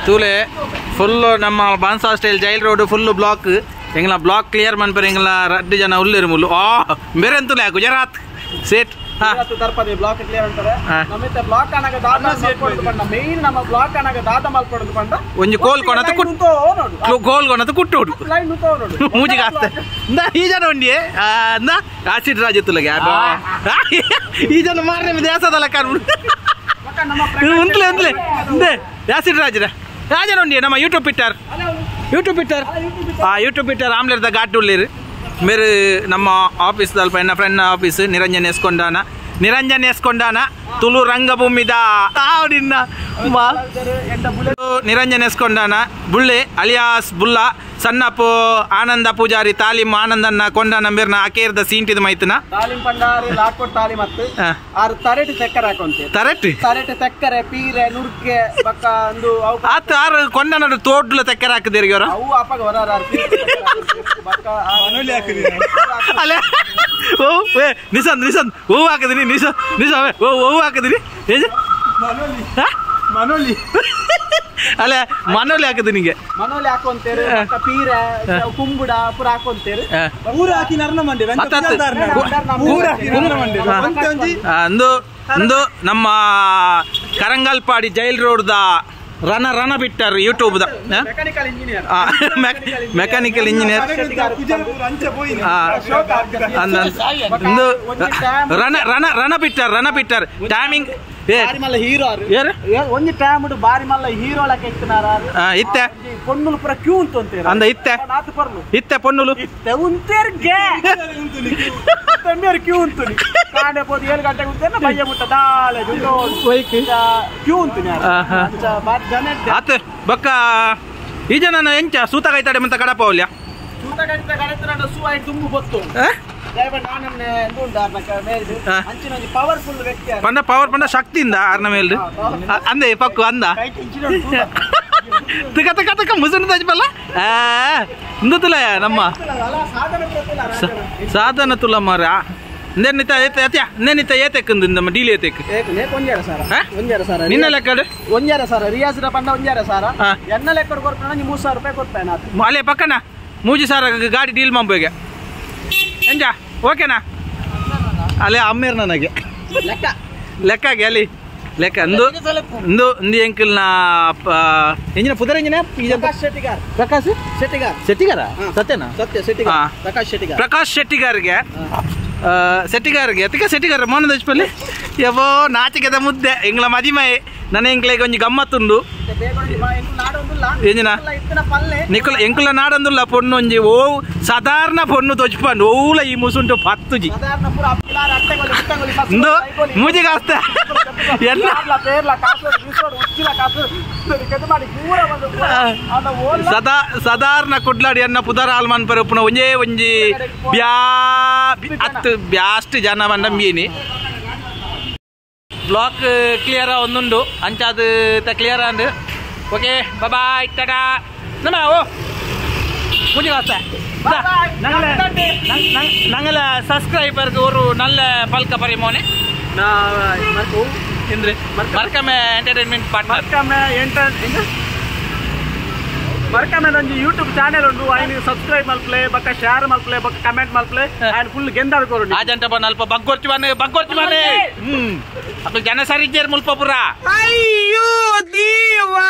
ತೂಲೆ ಫುಲ್ ನಮ್ಮ Bansa style jail road full block ಎಂಗ್ಲ block clear ಮನ್ಪರೆ ಎಂಗ್ಲ ರಡ್ಡು ಜನ ಉಲ್ಲೇರು ಮುಲ್ಲು ಆ ಬೇರೆಂತುಲೆ ಗುಜರಾತ್ ಸೇಟ್ ತರ್ಪದಿ ಬ್ಲಾಕ್ ಕ್ಲಿಯರ್ ಅಂತಾರೆ ನಮ್ಮಿತ್ತೆ ಬ್ಲಾಕ್ ಅನಾಗ ದಾದ ಮಲ್ಪೊಡು ಪಂಡ ಮೇನ್ ನಮ್ಮ ಬ್ಲಾಕ್ ಅನಾಗ ದಾದ ಮಲ್ಪೊಡು ಪಂಡ ಒಂಜಿ ಕೋಲ್ ಕೊನತ ಕುಟ್ಟು ಕೋಲ್ ಕೊನತ ಕುಟ್ಟೋಡು ಲೈನ್ ಉಂತೋ ನೋಡು ಮೂಜಿಗೆ ಆಸ್ತೆ ಇಂದ ಈ ಜನ ಉಂಡಿಯೇ ಇಂದ ಆಸಿಡ್ ರಾಜ ತುಲಗೆ ಈ ಜನ ಮಾರನೆ ದೇಸದಲ್ಲ ಕಾಣ್ಬಿಡು ಉಂತ್ಲೆ ಉಂತ್ಲೆ ಇಂದೆ ಆಸಿಡ್ ರಾಜರ ರಾಜನ ಉಂಡಿಯೇ ನಮ್ಮ ಯೂಟ್ಯೂಬ್ ಪಿಟ್ಟರ್ ಯೂಟ್ಯೂಬ್ ಪಿಟ್ಟರ್ ಆ ಯೂಟ್ಯೂಬ್ ಪಿಟ್ಟರ್ ಆಮ್ಲೆಟ್ದ ಘಾಟ್ ಉಳ್ಳೇರು ಮೇರೆ ನಮ್ಮ ಆಫೀಸ್ ದಲ್ಪ ಎನ್ನ ಫ್ರೆಂಡ್ ಆಫೀಸ್ ನಿರಂಜನ್ ಎಸ್ಕೊಂಡಾನ ನಿರಂಜನ್ ಎಸ್ಕೊಂಡಾನ ತುಳು ರಂಗಭೂಮಿದ ನಿನ್ನ ನಿರಂಜನ್ ಎಸ್ಕೊಂಡಾನ ಬುಳ್ಳೆ ಅಲಿಯಾಸ್ ಬುಲ್ಲಾ ಸಣ್ಣಪ್ಪು ಆನಂದ ಪೂಜಾರಿ ತಾಲಿಮ್ ಆನಂದನ್ನ ಕೊಂಡಾನ ಮೇರ್ನ ಅಕೇರ್ದ ಸೀಂಟಿದ ಮೈತನ ತಾಲಿಂ ಪಂಡಾರಿ ಲಾಕೋಟ್ ತಾಲಿಮ್ ಅತ್ತು ಆರು ತರೆಟ್ ಸಕ್ಕರೆ ಹಾಕೊಂತೆ ತರೆಟ್ ತರೆಟ್ ಸಕ್ಕರೆ ಪೀರೆ ನುರ್ಕೆ ಬಕ್ಕ ಅಂದು ಆತ ಆರು ಕೊಂಡನ ತೋಡ್ಲ ಸಕ್ಕರೆ ಹಾಕಿದಿರಿ ಅವರ ಅವು ಅಪ್ಪಗ ಹೊರ ಬಕ್ಕ ಅಲೆ ಓ ಏ ನಿಸಂದ್ ನಿಸಂದ್ ಹೂವು ಹಾಕಿದಿನಿ ನಿಸ ನಿಸ ಓ ಹೂವು ಹಾಕಿದಿನಿ ಮನೋಲಿ ಮನೋಲಿ ಅಲ್ಲ ಮನೋಲಿ ಹಾಕಿದ್ ನಿಂಗೆ ಮನೋಲಿ ಹಾಕೊಂತೇರು ಪೀರೆ ಕುಂಬುಡ ಪೂರ ಹಾಕೊಂತೇರು ಊರು ಹಾಕಿ ನರ್ನ ಮಂಡಿ ಅಂದು ಅಂದು ನಮ್ಮ Karangalpadi jail road the Rana Rana bitter YouTube the mechanical engineer mechanical engineer Rana Rana Rana bitter Rana bitter timing ಬಾರಿ ಮಲ್ಲ ಹೀರೋ ಯಾರು ಒಂಜಿ ಟೈಮ್ ಬಾರಿ ಮಲ್ಲ ಹೀರೋ ಲಕ ಇತ್ತನಾರ ಇತ್ತೆ ಪೊನ್ನುಲು ಪೂರ ಕ್ಯೂ ಉಂಟು ಅಂದ ಇತ್ತೆ ನಾತು ಪರ್ಲು ಇತ್ತೆ ಪೊನ್ನುಲು ಇತ್ತೆ ಉಂತೇರ್ಗೆ ತೆಮ್ಮೇರು ಕ್ಯೂ ಉಂಟು ಕಾಂಡೆ ಪೋದು 7 ಗಂಟೆಗೆ ಉಂಟೇನ ಬಯ್ಯ ಮುಟ್ಟ ದಾಳೆ ಕ್ಯೂ ಉಂಟು ಬಾರಿ ಜನ ಆತ ಬಕ್ಕ ಈ ಜನ ಎಂಚ ಸೂತ ಕಾಯ್ತಾಡೆ ಮಂತ ಕಡಪ ಅವಲ್ಯ ಸೂತ ಕಾಯ್ತ ಕಡತ ಸೂ ಆಯ್ತು ತುಂಬು ಗೊತ್ತು ಪಂಡ ಪವರ್ ಪಂಡ ಶಕ್ತಿಯಿಂದ ಆರ್ನ ಮೇಲೆ ಅಂದೆ ಪಕ್ಕು ಅಂದ ತಕ ತಕ ತಕ ಮುಸುನು ತಜ್ಪಲ್ಲ ಇಂದುತ್ತಲ ನಮ್ಮ ಸಾಧನ ತುಲ ಮಾರ ನಿತ್ತ ನಿತ್ತ ಏತೆಕ್ ನಮ್ಮ ಡೀಲ್ ಏತೆಕ್ ನಿನ್ನ ಲೆಕ್ಕಡು ಒಂಜಾರ ಸಾರ ರಿಯಾಸ್ ಪಂಡ ಒಂಜಾರ ಸಾರ ಎನ್ನ ಲೆಕ್ಕಡು ಕೊರ್ಪಣ 3,000 ರೂಪಾಯಿ ಕೊಡ್ತೇನೆ ಅಲ್ಲೇ ಪಕ್ಕನ 3,000 ಗಾಡಿ ಡೀಲ್ ಮಾಡ್ಬೋಗೆ ಎಂಜ ಓಕೆನಾ ಅಲ್ಲೇ ಅಮ್ಮೇರ್ ನನಗೆ ಲೆಕ್ಕ ಲೆಕ್ಕಾಗೆ ಅಲ್ಲಿ ಲೆಕ್ಕ ಅಂದು ಇಂದು ಇಂದು ಎಂಕಲ್ನ ಎಂಜಿನ ಪುದರ್ ಎಂಜಿನ ಪ್ರಕಾಶ್ ಶೆಟ್ಟಿಗಾರ್ ಪ್ರಕಾಶ್ ಶೆಟ್ಟಿಗಾರ್ ಶೆಟ್ಟಿಗಾರ ಸತ್ಯನಾ ಸತ್ಯ ಶೆಟ್ಟಿಗಾರ್ ಪ್ರಕಾಶ್ ಶೆಟ್ಟಿಗಾರ್ ಪ್ರಕಾಶ್ ಶೆಟ್ಟಿಗಾರ್ಗೆ ಶೆಟ್ಟಿಗಾರ್ಗೆ ಅತಿಕ ಶೆಟ್ಟಿಗಾರ ಮೋನ ದಜ್ಪಲ್ಲಿಯವೋ ನಾಚಿಕೆದ ಮುದ್ದೆ ಎಂಗ್ಲ ಮದಿಮೈ ನನ್ನ ಎಂಕ್ಲೆಗೆ ಒಂಜಿ ಗಮ್ಮತ್ತುಂಡು ಎಂಜಿನ ನಿಕುಲ ಎಂಕುಲ ನಾಡೊಂದುಲ್ಲ ಪೊಣ್ಣು ಒಂಜಿ ಓ ಸಾಧಾರಣ ಪೊಣ್ಣು ತೊಜ್ಪಂಡು ಓಲ ಈ ಮುಸುಂಟು ಪತ್ತುಜಿ ಇಂದು ಮೂಜಿಗಾಸ್ತ ಎಲ್ಲ ಸದಾ ಸಾಧಾರಣ ಕುಡ್ಲಾಡಿ ಅನ್ನ ಪುದರ್ ಆಲ್ಮನ್ ಪರಪುನ ಒಂಜೇ ಒಂಜಿ ಬ್ಯಾ ಅತ್ತು ಬ್ಯಾಸ್ಟ್ ಜನ ಬಂದ ಮೀನಿ ಬ್ಲಾಕ್ ಕ್ಲಿಯರ್ ಒಂದುಂಡು ಅಂಚಾದ ಕ್ಲಿಯರ್ ಅಂಡ್ ಓಕೆ ಬಾಯ್ ಟಾಟಾ ನಮ್ಮ ಓ ಮುಜಿಗಾಸ್ತ ನಂಗಲ ಸಬ್ಸ್ಕ್ರೈಬರ್ಗೆ ஒரு நல்ல பல்க பரிமோனே ಇಂದ್ರೆ ಮರ್ಕಮೆ ಎಂಟರ್ಟೈನ್ಮೆಂಟ್ ಪಾರ್ಟ್ನರ್ ಮರ್ಕಮೆ ಮರ್ಕಮೆ ಒಂಜಿ ಯೂಟ್ಯೂಬ್ ಚಾನೆಲ್ ಉಂಡು ಐನ್ ಸಬ್ಸ್ಕ್ರೈಬ್ ಮಲ್ಪ್ಲೆ ಬಕ್ಕ ಶೇರ್ ಮಲ್ಪ್ಲೆ ಬಕ್ಕ ಕಮೆಂಟ್ ಮಲ್ಪ್ಲೆ ಅಂಡ್ ಫುಲ್ ಗೆಂದಾಡ್ ಕೊರುಂಡು ಆಜಂಟ ಬನ್ನ ಅಲ್ಪ ಬಗ್ಗೊರ್ಚಿ ಬನ್ನೆ ಬಗ್ಗೊರ್ಚಿ ಬನ್ನೆ ಅಪ್ಪ ಜನ ಸರಿಜ್ಜೇರ್ ಮುಲ್ಪ ಪುರ ಅಯ್ಯೋ ದೇವಾ.